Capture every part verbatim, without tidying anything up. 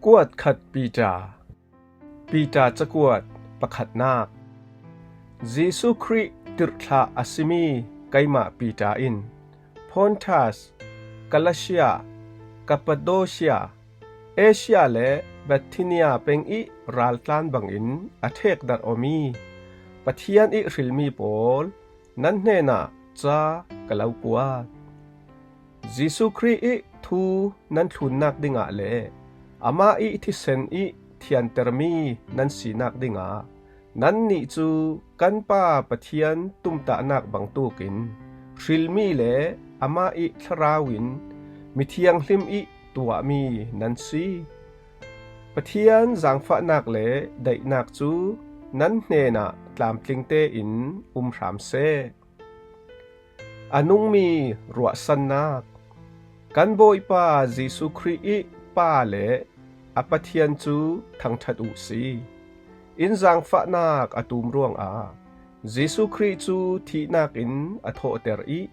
Kuat khat Peter. Peter cakuat pakhatnak. Jesuh Khrih tirhthlah a simi keimah Peter in Pontas, Galatia, Kappadosia, Asia le Bithinia peng ih raltlan bangin a thekdarh awmi Pathian ih hrilmi pawl, nan hnenah ca ka lo kuat. Jesuh Khrih ih thu nan thlunnak dingah le amah ih thisen ih thiantermi nan sinak dingah nannih cu kan Pa Pathian tumtahnak bangtukin hrilmi le amah ih thlarau in mithianghlim ih tuahmi nan si. Pathian zaangfahnak le daihnak cu nan hnenah tlamtling tein um hram seh. A nungmi ruahsannak. Kan Bawipa Jesuh Khrih ih Pa le a Pathian cu thangṭhat uh si. In zaangfahnak a tum ruangah Jesuh Khrih cu thihnak in a thawhter ih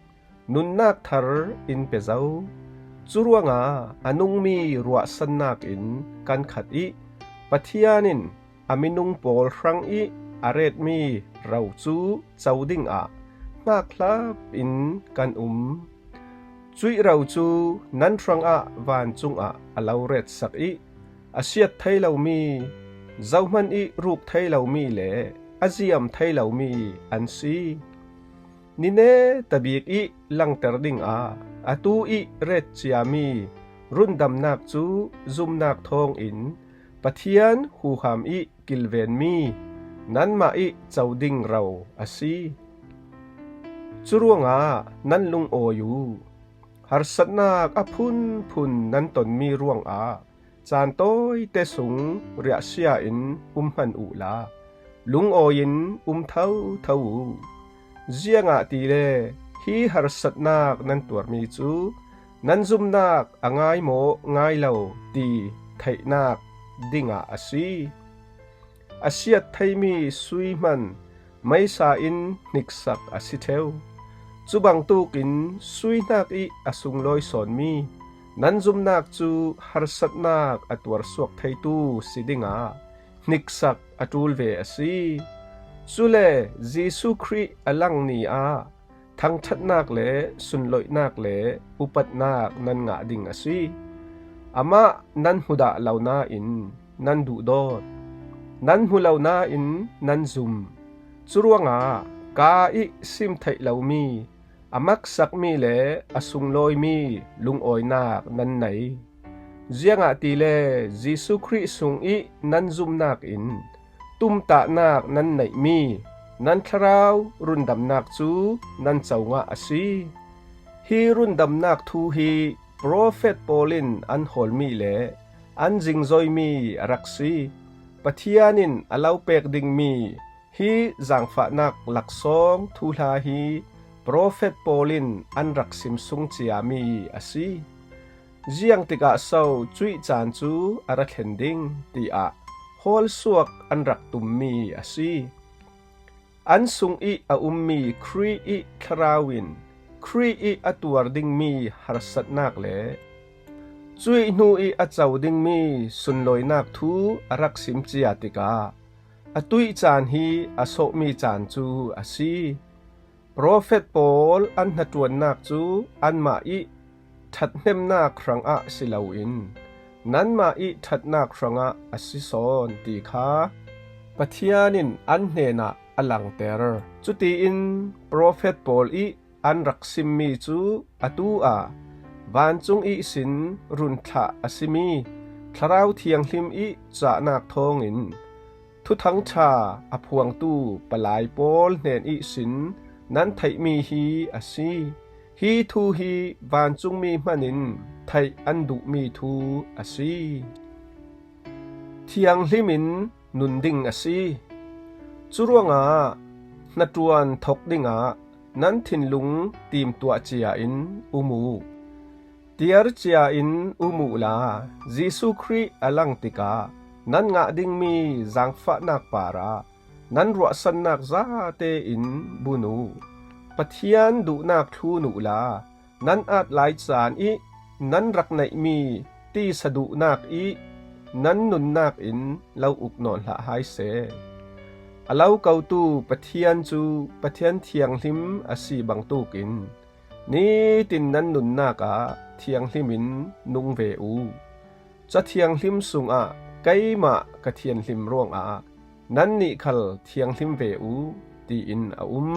nunnak thar in pe zo. Cu ruangah a nungmi ruahsannak in kan khat ih Pathian in a minung pawl hrangih a retmi ro cu co dingah hngakhlap in kan um. Cuih ro cu nan hrangah vancung ah a lo retsak ih a siat thei lomi, zohman ih ruk thei lomi le a ziam thei lomi an si. Ni neta bik ih langter dingah atu ih ret ciami rundamnak cu zumnak thawngin Pathian huham ih kilvenmi nanmah ih co ding ro a si. Cu ruangah nan lungawi uh. Harsatnak a phunphun nan tonmi ruangah caan tawite sung riahsia in um hmanh uhla, lungawi in um thotho uh. Ziangahtile hi harsatnak nan tuarmi cu nan zumnak a ngai maw ngai lo ti theihnak dingah a si. A siat theimi sui hmanh meisa in hniksak a si ṭheu. Cu bangtukin sui hnak ih a sunglawi sawnmi nan zumnak cu harsatnak a tuarsuak theitu si dingah hniksak a ṭul ve a si. Cule Jesuh Khrih a lang ni ah thangṭhatnak le sunloihnak le upatnak nan ngah ding a si. Amah nan hmudah lo nain nan duhdawt, nan hmu lo nain nan zum. Cu ruangah kaa ih sim theih lomi, a maksakmi le a sunglawimi lungawinak nan nei. Ziangahtile Jesuh Khrih sungih nan zumnak in tumtahnak nan neihmi nan thlarau rundamnak cu nan co ngah a si. Hi rundamnak thu hi profet Paul in an hawlmi le an zingzoimi a rak si. Pathian in a lo pek dingmi hi zaangfahnak laksawng thuhla hi profet Paul in an rak sim sung ciami a si. Ziang tikah so cuih caan cu a ra thlen ding, tiah hawlsuak an rak tummi a si. An sungih a ummi Khrih ih thlarau in Khrih ih a tuar dingmi harsatnak le cuih hnu ih a co dingmi sunlawinak thu a rak sim cia tikah atuih caan hi a sawhmi caan cu a si. Profet pawl an hnaṭuannak cu anmah ih ṭhathnemnak hrangah si loin nanmah ih ṭhatnak hrangah a si sawn ti kha Pathian in an hnenah a langter. Cutiin profet pawl ih an rak simmi cu atu ah vancung ihsin run thlah a simi Thlarau Thianghlim ih cahnak thawngin Thuthang ṭha a phuangtu palai pawl hnen ihsin nan theihmi hi a si. Hi thu hi vancungmi hmanh in theih an duhmi thu a si. Thianghlim in nun ding a si. Cu ruangah hnaṭuan thok dingah nan thinlung timtuah cia in um uh. Tiar cia in um uhla, Jesuh Khrih a lang tikah nan ngah dingmi zaangfahnak parah nan ruahsannak zate in bun uh. Pathian duhnak thlun uhla, nan at lai caan ih nan rak neihmi tisa duhnak ih nan nunnak in lo uk nawn hlah hai seh. A lo kotu Pathian cu Pathian thianghlim a si bangtukin nitin nan nunnak ah thianghlim in nung ve uh. Ca thianghlim sungah keimah ka thianghlim ruangah nannih khal thianghlim ve uh, tiin a um.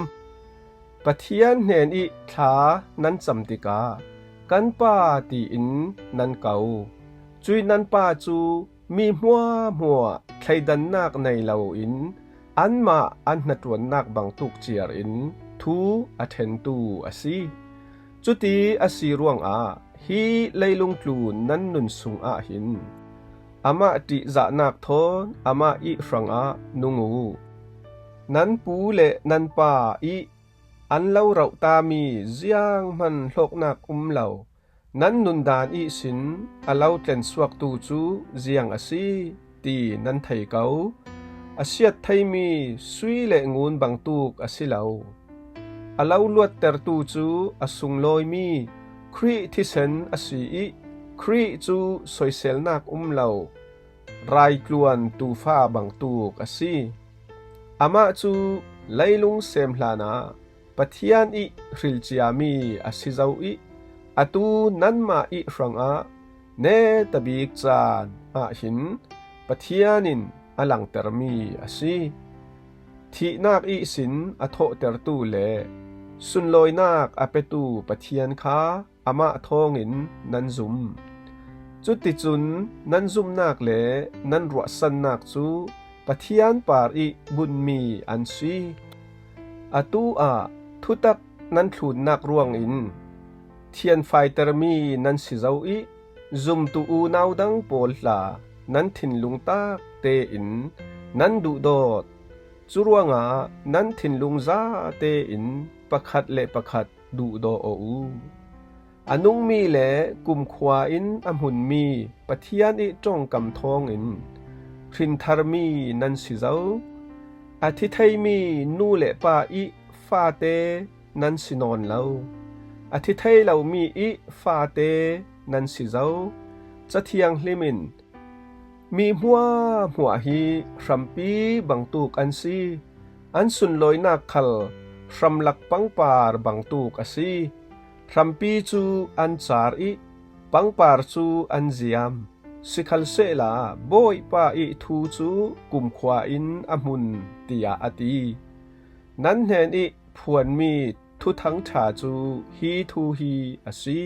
Pathian hnen ih thla nan cam tikah kan Pa tiin nan ko. Cuih nan Pa cu mi hmuahhmuah thleidannak nei loin anmah an hnaṭuannak bangtuk ciar in thu a ṭhentu a si. Cuti a si ruangah hi leilung tlun nan nun sungah hin amah ṭihzahnak thawn amah ih hrangah nung uh. Nan pu le nan pa ih an lo rauhtami zianghman hlawknak um lo nan nundan ihsin a lo tlensuaktu cu ziang a si ti nan thei ko. A siat theimi sui le ngun bangtuk a si lo. A lo luattertu cu a sunglawimi Khrih thisen a si ih Khrih cu soiselnak um lo raitluan tuufa bangtuk a si. Amah cu leilung sem hlanah Pathian ih hrilciami a si zo ih atu nanmah ih hrangah netabik caan ah hin Pathian in a langtermi a si. Thihnak ihsin a thawhtertu le sunlawinak a petu Pathian kha amah thawngin nan zum. Cuticun nan zumhnak le nan ruahsannak cu Pathian par ih bunmi an si. Atu ah thutak nan thlunnak ruangin thianfaitermi nan si zo ih zumtu unau dang pawl tla nan thinlung tak tein nan duhdawt. Curuangah nan thinlung zate in pakhat le pakhat duhdaw aw uh. A nungmi le kumkhua in a hmunmi Pathian ih ṭongkam thawngin hrintharmi nan si zo. A thi theimi nu le pa ih fate nan si nawn lo. A thi thei lomi ih fate nan si zo. Ca thianghlim in mi hmuahhmuah hi hrampi bangtuk an si. An sunlawinak khal hramlak pangpar bangtuk a si. Hrampi cu an car ih pangpar cu an ziam. Sikhalsehla Bawipa ih thu cu kumkhua in a hmun, tiah a ti. Nan hnen ih phuanmi Thuthang ṭha cu hi thu hi a si.